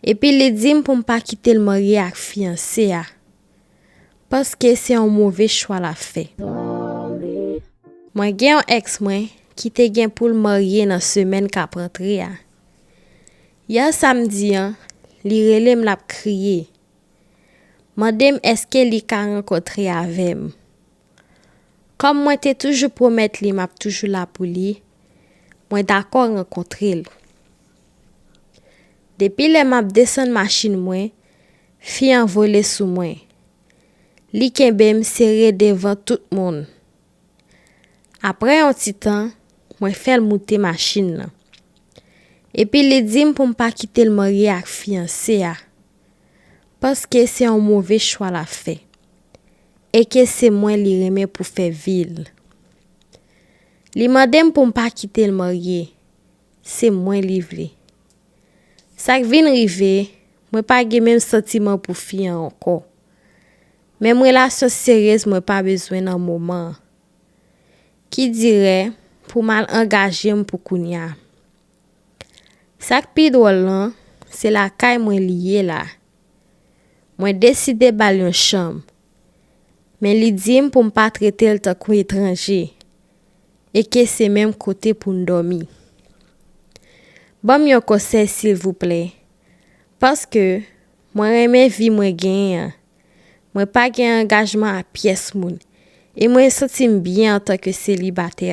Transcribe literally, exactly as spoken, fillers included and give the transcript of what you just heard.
Epi li di m pou m pa kite l marye ak fiyanse a, paske se yon move chwa l ap fè. Mwen gen yon èks mwen ki te gen pou l marye nan semèn k ap rantre a. Yè samdi an, li rele m, l ap kriye. Mande m èske li ka rankontre avè m. Kòm mwen te toujou pwomèt li m ap toujou la pou li, mwen dakò rankontre l. Depi lè m ap desann machin mwen, fi an vole sou mwen. Li kenbe m sere devan tout moun. Apre yon ti tan, mwen fè l moute machin nan. Epi li di m pou m pa kite l marye ak fiyanse a, paske se yon move chwa l ap fè, e ke se mwen li renmen pou fè vi l. Li mande m pou m pa kite l marye, se mwen li vle. Sa k vin rive, mwen pa gen menm santiman pou fi an ankò. Menm relasyon seryez mwen pa bezwen nan moman an. Ki dirè pou m al angaje m pou kounya. Sa k pi dwòl lan, se lakay mwen li ye la. Mwen deside ba l yon chanm. Men li di m pou m pa trete l tankou etranje, e ke se menm kote pou n dòmi. Ban m yon konsèy silvouplè, paske mwen renmen vi mwen genyen an. Mwen pa gen angajman a pyès moun, e mwen santi m byen antanke selibatè.